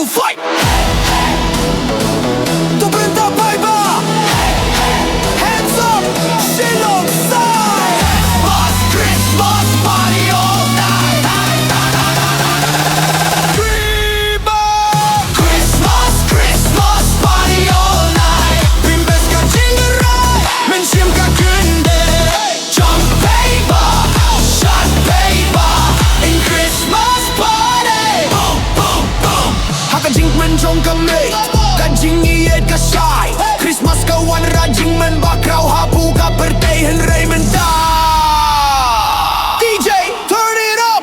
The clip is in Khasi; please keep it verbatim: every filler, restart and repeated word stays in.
Fight! To bynta paidbah! Hands up! Shillong Tsai! Christmas, Christmas party all night. Christmas, Christmas party all night. Phim best ka jingïarap, men shim ka kyndit. Jump paper, shot paper, in Christmas party. Boom, boom, boom. Ha ka jingkmen jong ka mei, ka jingïeit ka shai. Christmas ka wanrah jingmen bakhraw hapoh ka pyrthei hynrei mynta. D J, turn it up.